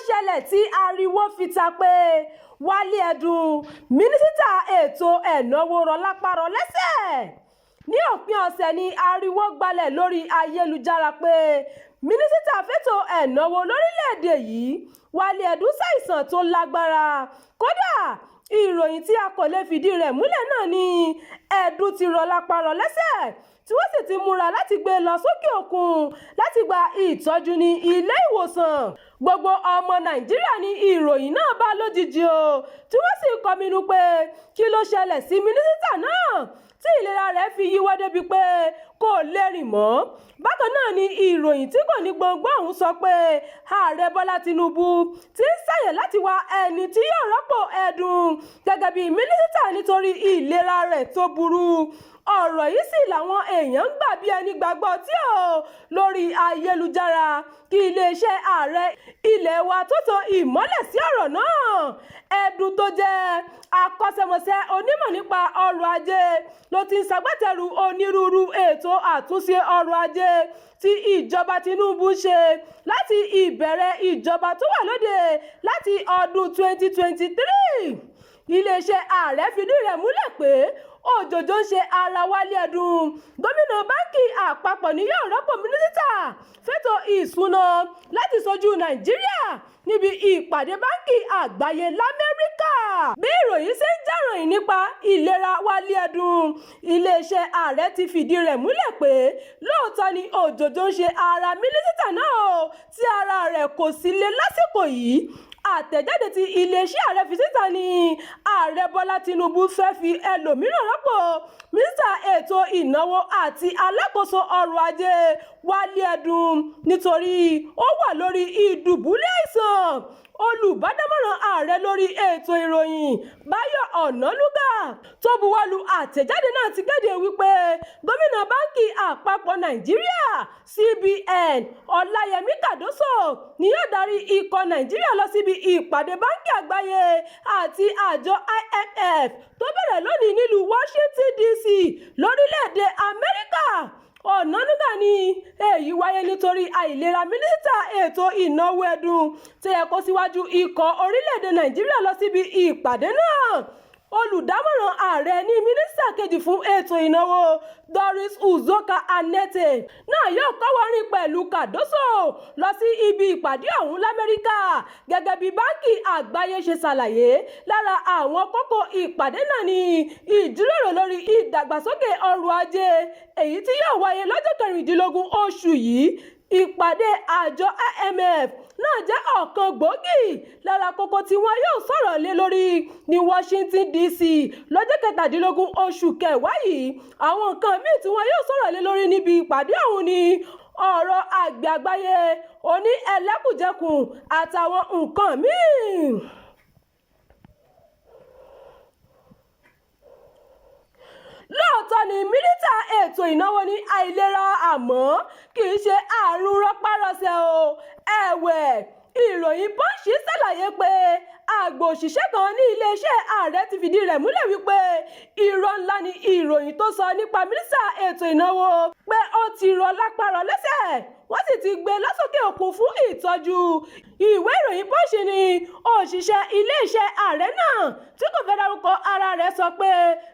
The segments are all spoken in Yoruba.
Ṣẹlẹ̀ tí ariwo fi ta pé Wálé Ẹdùn, mínísítà ètò ẹ̀náwó, rọ lápá rọ lẹ́sẹ̀? Ní òpin ọ̀sẹ̀ ní ariwo gbalẹ̀ lórí ayélujára pé mínísítà fẹ̀tọ́ ẹ̀náwó lórílẹ̀‐èdè yìí, Wálé Ẹdùn, ṣàìsàn tó lágbára. Kódà, ìròyìn tí a kò lè fìdí rẹ̀ múlẹ̀ náà ní Ẹdùn ti rọ lápá rọ lẹ́sẹ̀, tí wọ́n sì ti múra láti gbé e lọ sókè òkun láti gba ìtọ́jú ní ilé ìwòsàn. Gbogbo ọmọ Nàìjíríà ní ìròyìn náà bá lójijì o, tí wọ́n sì kọminú pé kí ló ṣẹlẹ̀ sí mínísítà náà tí ìlera rẹ̀ fi yíwọ́ débi pé kò lè rìn mọ́? Bákan náà ni ìròyìn tí kò ní gbọ̀ngbọ̀n ọ̀hún sọ pé Ààrẹ Bọ́lá Tinubu ti ń ṣàyẹ̀ láti wá ẹni tí yóò rọ́pò Ẹdùn gẹ́gẹ́ bí mínísítà nítorí ìlera rẹ̀ tó burú. Ọ̀rọ̀ yìí sì làwọn èèyàn ń gbà bí ẹni gbàgbọ́ tí ó lórí ayélujára kí iléeṣẹ́ ààrẹ ilé wa tó tan ìmọ́lẹ̀ sí ọ̀rọ̀ náà. Ẹdùn, tó jẹ́ akọ́ṣẹ́mọṣẹ́ onímọ̀ nípa ọrọ̀ ajé, ló ti ń ṣagbátẹrù onírúurú ètò àtúnṣe ọrọ̀ ajé tí ìjọba Tinubu ṣe láti ìbẹ̀rẹ̀ ìjọba tó wà lóde láti ọdún 2023. Iléeṣẹ́ ààrẹ fìdí rẹ̀ múlẹ̀ pé òjòjò ń ṣe ara Wálé Ẹdùn. Gómìnà báńkì àpapọ̀ ni yóò rọ́pò mínísítà fẹ̀tọ́ ìṣúná láti ṣojú Nàìjíríà níbi ìpàdé Báńkì Àgbáyé lamẹ́ríkà. Bí ìròyìn ṣe ń jà ròhìn nípa ìlera Wálé Ẹdùn, iléeṣẹ́ ààrẹ ti fìdí rẹ̀ múlẹ̀ pé lóòótọ́ ni òjòjò ń ṣe ara mínísítà náà o, tí ara rẹ̀ kò sì le lásìkò yìí. Àtẹ̀jáde tí iléeṣẹ́ ààrẹ fi síta ní Ààrẹ Bọ́lá Tinubu fẹ́ fi ẹlòmíràn rọ́pò mínísítà ètò ìnáwó àti alákòóso ọrọ̀ ajé Wálé Ẹdùn nítorí ó wà lórí ìdùbúlẹ̀ àìsàn. Olùbádámọ̀ràn ààrẹ lórí ètò ìròyìn, Báyọ̀ Ọ̀nànúgà, tó buwọ́lu àtẹ̀jáde náà, ti kéde wípé gómìnà Báńkì Àpapọ̀ Nàìjíríà, CBN, Ọláyẹmí Kàdóso ni yóò darí ikọ̀ Nàìjíríà lọ síbi ìpàdé Báńkì Àgbáyé àti àjọ IMF tó bẹ̀rẹ̀ lónìí nílùú Washington DC lórílẹ̀‐èdè Amẹ́ríkà. Ọ̀nànúgà ní èyí wáyé nítorí àìlera mínísítà ètò ìnáwó Ẹdùn, tó yẹ kó síwájú ikọ̀ orílẹ̀‐èdè Nàìjíríà lọ síbi ìpàdé náà. Olùdámọ̀ràn ààrẹ ní mínísítà kejì fún ètò ìnáwó, Doris Uzoka Anete, náà yóò kọ́wọ̀ọ́rìn pẹ̀lú Kàdóso lọ sí ibi ìpàdé ọ̀hún lamẹ́ríkà, gẹ́gẹ́ bí Báńkì Àgbáyé ṣe ṣàlàyé. Lára àwọn kókó ìpàdé náà ní ìjíròrò lórí ìdàgbàsókè ọrọ̀ ajé, èyí tí yóò wáyé lọ́jọ́ 16 oṣù yìí. Ìpàdé àjọ IMF náà jẹ́ ọ̀kan gbòógì lára kókó tí wọn yóò sọ̀rọ̀ lé lórí ní Washington DC lọ́jọ́ 17 oṣù kẹwàá yìí. Àwọn nǹkan míì tí wọn yóò sọ̀rọ̀ lé lórí níbi ìpàdé ọ̀hún ni ọ̀rọ̀ àgbẹ̀ àgbáyé oní ẹlẹ́kùnjẹkùn àtàwọn nǹkan míì. Lóòótọ́ ni mínísítà ètò ìnáwó ní àìlera, àmọ́ kì í ṣe àrùn rọpárọsẹ̀ o. Ẹ̀wẹ̀, ìròyìn Punch ṣàlàyé pé àgbà òṣìṣẹ́ kan ní iléeṣẹ́ ààrẹ ti fìdí rẹ̀ múlẹ̀ wípé irọ́ ńlá ni ìròyìn tó sọ nípa mínísítà ètò ìnáwó pé ó ti rọ lápá rọ lẹ́sẹ̀, wọ́n sì ti gbé e lọ sókè òkun fún ìtọ́jú. Ìwé ìròyìn Punch ní òṣìṣẹ́ iléeṣẹ́ ààrẹ náà tí kò fẹ́ dárúkọ ara rẹ̀ sọ pé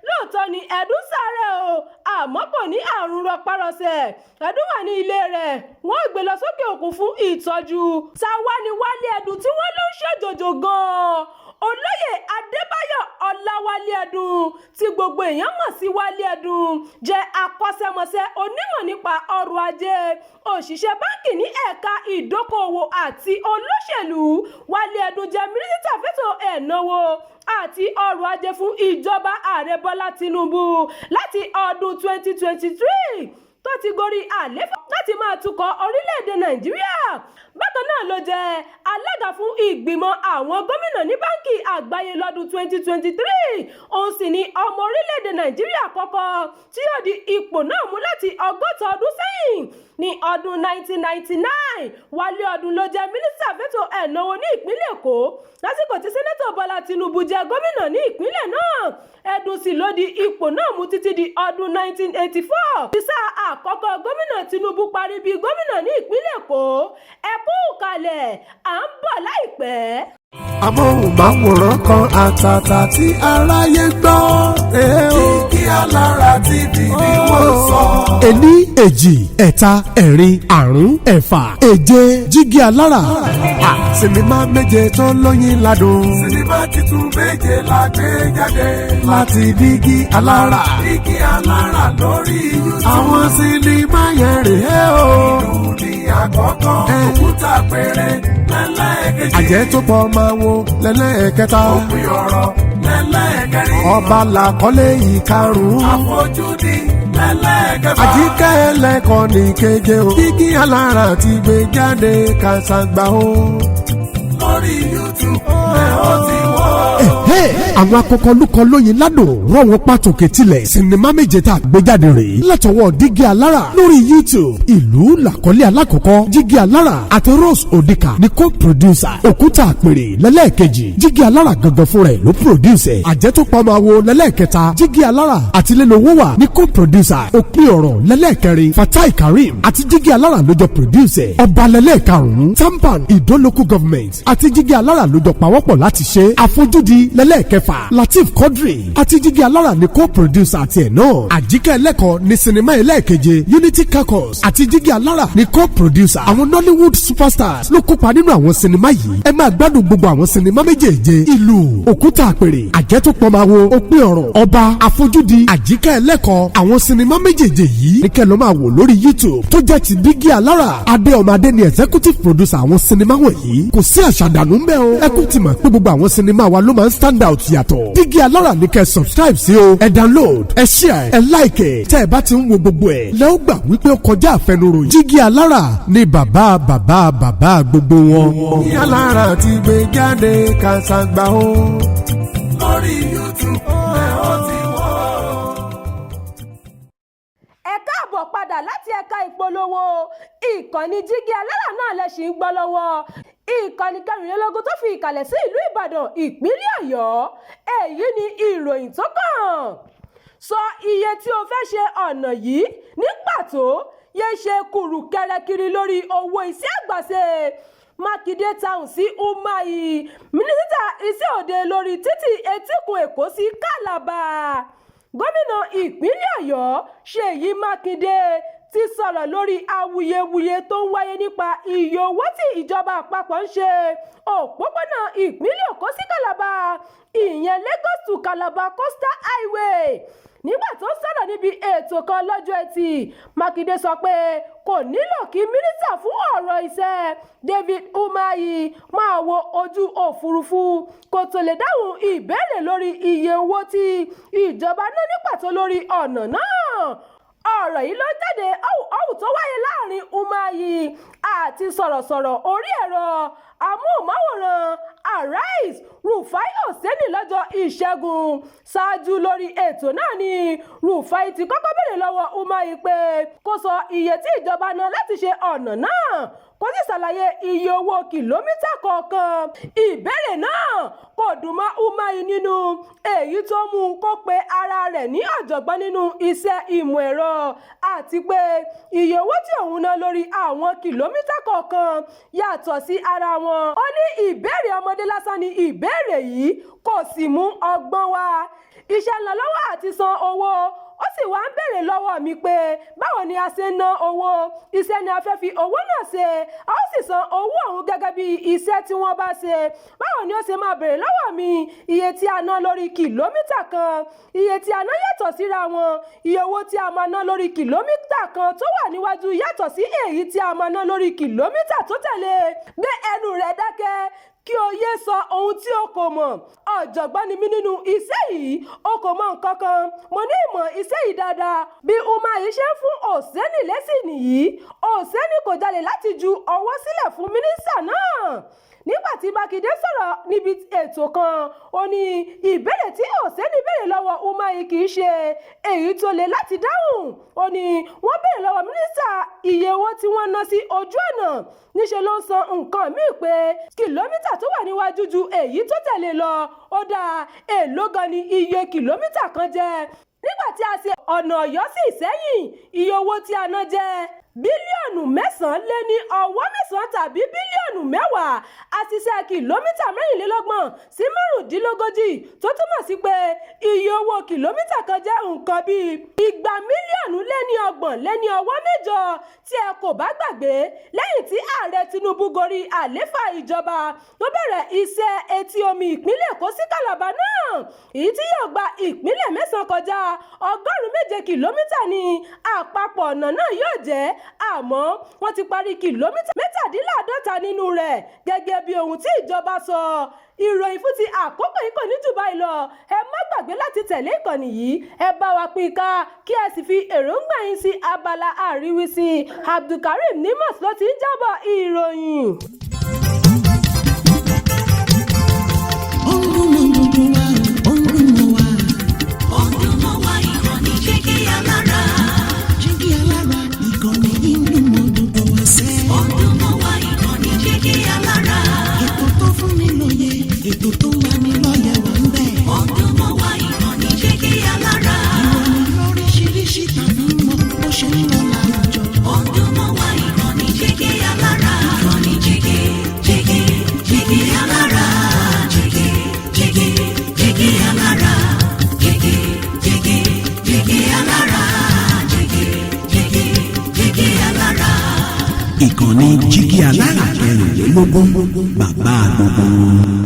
lóòótọ́ ni Ẹdùn ṣàárẹ̀ o, àmọ́ kò ní àrùn rọpárọsẹ̀. Ẹdùn wà ní ilé rẹ̀, wọ́n ò gbé lọ sókè òkun fún ìtọ́jú. Ta wá ní Wálé Ẹdùn tí wọ́n ló ń ṣòjòjò gan-an? Olóyè Adébáyọ̀ Ọláwálé Ẹdùn, tí gbogbo èèyàn mọ̀ sí Wálé Ẹdùn, jẹ́ akọ́ṣẹ́mọṣẹ́ onímọ̀ nípa ọrọ̀ ajé, òṣìṣẹ́ báńkì ní ẹ̀ka ìdókòòwò àti olóṣèlú. Wálé Ẹdùn jẹ́ mínísítà fẹ̀tọ́ ẹ̀náwó àti ọrọ̀ ajé fún ìjọba Ààrẹ Bọ́lá Tinubu láti ọdún 2023 tó ti gorí àlééfà láti máa tukọ̀ orílẹ̀-èdè Nàìjíríà. Bákan náà ló jẹ́ alága fún ìgbìmọ̀ àwọn gómìnà ní Báńkì Àgbáyé lọ́dún 2023. Òun sì ni ọmọ orílẹ̀-èdè Nàìjíríà àkọ́kọ́ tí yóò di ipò náà mú láti 60 ọdún sẹ́yìn. Ní ọdún 1999, Wálé Ọdún ló jẹ́ mínísítà fétò ẹ̀náwó ní ìpínlẹ̀ Èkó lásìkò tí Sẹ́nẹ́tọ̀ Bọ́lá Tinubu jẹ́ gómìnà ní ìpínlẹ̀ náà. Ẹdùn sì ló di ipò náà mú títí di ọdún 1984, tí sáà àkọ́kọ́ gómìnà Tinubu parí bíi gómìnà ní ìpínlẹ̀ Èkó. Ẹ kú kalẹ̀, à ń bọ̀ láìpẹ́. Amóhùnmáwòrán kan àtàtà tí aráyé gbọ́. Jígí Alára TV ni wọ́n sọ. Ení, èjì, ẹ̀ta, ẹ̀rin, àrún, ẹ̀fà, èje, Jígí Alára. Sinimá méje tó lóyin ládùn. Sinimá titun méje la gbé jáde. Láti Dígí Alára. Dígí Alára lórí YouTube. Àwọn sinimá yẹn rèé o. Ìlú ní àkọ́kọ́. Òkúta péré lẹ́lẹ́kejì. Àjẹ́ tó pọ̀ máa wo lẹ́lẹ́kẹta. Òpin ọ̀rọ̀ lẹ́lẹ́kẹrin. Ọba làkọ́lé ìkarùn-ún. Àfojúdi lẹ́lẹ́kẹfà. Àjíkẹ́ ẹlẹ́kọ̀ọ́ ní keje o. Dígí Alára ti gbé jáde kàṣàgbà o. Lórí YouTube ẹ̀ ó ti wọ́. Àwọn akọkọlùkọ lóyin ládùn rọ̀wọ́n pàtòkè tilẹ̀. Sinimá méje tá a gbé jáde rèé látọwọ́ Dígí Alára lórí YouTube. Ìlú làkọ́lé alákọ̀ọ́kọ́. Jígí Alára àti Rose Odika ní co-producer. Òkúta Àpèrè lẹ́lẹ́ẹ̀kejì. Jígí Alára gangan fúnra ẹ̀ ló produce ẹ̀. Àjẹtòpamọ́ lẹ́lẹ́ẹ̀kẹta. Jígí Alára àti Lẹ́lọ́wọ́ wà ní co-producer. Òpin ọ̀rọ̀ lẹ́lẹ́ẹ̀kẹrin. Fatai Karim àti Jígí Alára ló jọ produce ẹ̀. Ọba lẹ́lẹ́ẹ̀karùn-ún. Tampan Ìdó Local Government àti Jígí Alára ló jọ pawọ́pọ̀ láti ṣe. Àfojúdi lẹ́lẹ́ẹ̀kẹfà. Lateef Quadri àti Jígí Alára ní co-producer àti ẹ̀ náà. Àjíkẹ́ ẹlẹ́kọ̀ọ́ ní sinimá ẹlẹ́ẹ̀keje. Unity Caucus àti Jígí Alára ní co-producer. Àwọn Nollywood superstars ló kópa nínú àwọn sinimá yìí. Ẹ máa gbádùn gbogbo àwọn sinimá méjèèje: Ìlú, Òkúta Àpèrè, Àjẹtòpọ̀máwo, Òpin ọ̀rọ̀, Ọba, Àfojúdi, Àjíkẹ́ ẹlẹ́kọ̀ọ́. Àwọn sinimá méjèèje yìí ní kẹ́ ló máa wò lórí YouTube tó jẹ́ ti Dígí Alára. Adé Ọmọadé ni executive producer àwọn sinimá wọ̀nyí. Kò sí àṣàdànù ń bẹ́ o. Ẹ kú ti mọ̀ pé gbogbo àwọn sinimá wa ló máa ń stand out yàtọ̀. Dígí Alára ní kẹ́ subscribe sí o. Ẹ download, ẹ share, ẹ like ẹ. Tẹ́ ẹ bá ti ń wo gbogbo ẹ̀ lẹ́ ó gbà wípé ó kọjá àfẹnuròyìn. Dígí Alára ní bàbá bàbá bàbá gbogbo wọn. Dígí Alára ti gbé jáde kàṣàgbà o. Lórí YouTube ẹ̀ ó ti wọ́. Ẹ káàbọ̀ padà láti ẹ̀ka ìpolówó. Ìkànnì Jígí Alára náà lẹ ṣì ń gbọ́ lọ́wọ́, ìkànnì 24 tó fi ìkàlẹ̀ sí ìlú Ìbàdàn, ìpínlẹ̀ Ọ̀yọ́. Èyí ni ìròyìn tó kàn. Sọ iye tí o fẹ́ ṣe ọ̀nà yìí ní pàtó, yéé ṣe kùrùkẹrẹ kiri lórí owó iṣẹ́ àgbàṣe. Mákindé tahùn sí Umahi, mínísítà iṣẹ́ òde, lórí títí etíkun Èkó sí Calabar. Gómìnà ìpínlẹ̀ Ọ̀yọ́ Ṣèyí Mákindé ti sọ̀rọ̀ lórí awuyewuye tó ń wáyé nípa iye owó tí ìjọba àpapọ̀ ń ṣe òpópónà ìpínlẹ̀ Èkó sí Calabar, ìyẹn Lagos to Calabar Coastal Highway. Nígbà tó ń sọ̀rọ̀ níbi ètò kan lọ́jọ́ Etì, Mákindé sọ pé kò nílò kí mínísítà fún ọ̀rọ̀ iṣẹ́ David Umahi máa wo ojú òfurufú kó tó lè dáhùn ìbéèrè lórí iye owó tí ìjọba ná ní pàtó lórí ọ̀nà náà. Ọ̀rọ̀ yìí ló jáde ọ̀hún tó wáyé láàrin Umahi àti sọ̀rọ̀sọ̀rọ̀ orí ẹ̀rọ amóhùnmáwòrán Arise, Rufai Oseni, lọ́jọ́ Ìṣẹ́gun. Ṣáájú lórí ètò náà ni Rufai ti kọ́kọ́ béèrè lọ́wọ́ Umahi pé kó sọ iye tí ìjọba ná láti ṣe ọ̀nà náà, kó sì ṣàlàyé iye owó kìlómítà kọ̀ọ̀kan. Ìbéèrè náà kò dùn mọ́ Umahi nínú, èyí tó mú kó pe ara rẹ̀ ní ọ̀jọ̀gbọ́n nínú iṣẹ́ ìmọ̀ ẹ̀rọ, àti pé iye owó tí òun ná lórí àwọn kìlómítà kọ̀ọ̀kan yàtọ̀ sí ara wọn. Ó ní ìbéèrè ọmọdé lásán ni ìbéèrè yìí, kò sì mú ọgbọ́n wá. Iṣẹ́ ń lọ lọ́wọ́ àti san owó, ó sì wá ń béèrè lọ́wọ́ mi pé báwo ni a ṣe ń ná owó. Iṣẹ́ ni a fẹ́ fi owó náà ṣe, a ó sì san owó ọ̀hún gẹ́gẹ́ bí iṣẹ́ tí wọ́n bá ṣe. Báwo ni ó ṣe máa béèrè lọ́wọ́ mi iye tí a ná lórí kìlómítà kan? Iye tí a ná yàtọ̀ síra wọn. Iye owó tí a máa ná lórí kìlómítà kan tó wà níwájú yàtọ̀ sí èyí tí a máa ná lórí kìlómítà tó tẹ̀lé. Gbé ẹnu rẹ̀ dákẹ́ kí o yéé sọ ohun tí o kò mọ̀. Ọ̀jọ̀gbọ́n ni mí nínú iṣẹ́ yìí, o kò mọ nǹkan kan. Mo ní ìmọ̀ iṣẹ́ yìí dáadáa. Bí Umahi ṣe ń fún Oseni lésì nìyí. Oseni kò jalè láti ju ọwọ́ sílẹ̀ fún mínísítà náà. Nígbà tí Mákindé sọ̀rọ̀ níbi ètò kan, ó ní ìbéèrè tí Oseni béèrè lọ́wọ́ Umahi kì í ṣe èyí tó le láti dáhùn. Ó Ó ní wọ́n béèrè lọ́wọ́ mínísítà iye owó tí wọ́n ná sí ojú ọ̀nà, níṣẹ́ ló ń sọ nǹkan míì pé kìlómítà tó wà níwájú ju èyí tó tẹ̀lé lọ. Ó dáa, èèló gan ni iye kìlómítà kan jẹ́? Nígbà tí a ṣe ọ̀nà Ọ̀yọ́ sí Ìsẹ́yìn, iye owó tí a ná jẹ́ 9.9 bílíọ̀nù tàbí 10 bílíọ̀nù. A ṣiṣẹ́ kìlómítà 24 sí 35, tó túmọ̀ sí pé iye owó kìlómítà kan jẹ́ nǹkan bíi 20.38 mílíọ̀nù. Tí ẹ kò bá gbàgbé, lẹ́yìn tí Ààrẹ Tinubu gorí àlééfà ìjọba ló bẹ̀rẹ̀ iṣẹ́ etí omi ìpínlẹ̀ Èkó sí Calabar náà, èyí tí yóò gba ìpínlẹ̀ mẹ́sàn-án kọjá. 107 kìlómítà ní àpapọ̀ ọ̀nà náà yóò jẹ́, àmọ́ wọ́n ti parí kìlómítà 47 nínú rẹ̀ gẹ́gẹ́ bí ohun tí ìjọba sọ. Ìròyìn fún ti àkókò yìí kò ní jù báyìí lọ. Ẹ má gbàgbé láti tẹ̀lé ìkànnì yìí, ẹ bá wa pín ká, kí ẹ sì fi èròǹgbà yín sí abala àríwísí. Abdulkareem Nimos ló ti ń jábọ̀ ìròyìn. Ó ń dún mọ́ gbogbo wa, ó ń dún mọ́ wa. Ó ń dún mọ́ wa, ìkànnì Jígí Alára. Jígí Alára, ìkànnì yìí ń dún mọ́ gbogbo wa sẹ́. Ó ń dún mọ́ wa, ìkànnì Jígí Alára. Ètò tó fún ni lóye, ètò tó ń lani lọ́yẹ̀ wà ń bẹ̀. Ó ń dún mọ́ wa, ìkànnì Jígí Alára. Ìròyìn lóríṣiríṣi tàbí mọ́ bó ṣe ń lọ láwùjọ. Ó ń dún mọ́ wa, ìkànnì Jígí Alára. Ìkànnì Jígí, Jígí, Jígí Alára. Jígí, Jígí, Jígí Alára. Jígí, Jígí, Jígí Alára. Jígí, Jígí, Jígí Alára. Ìkànnì Jígí Alára 24, bàbá gbogbo wọn.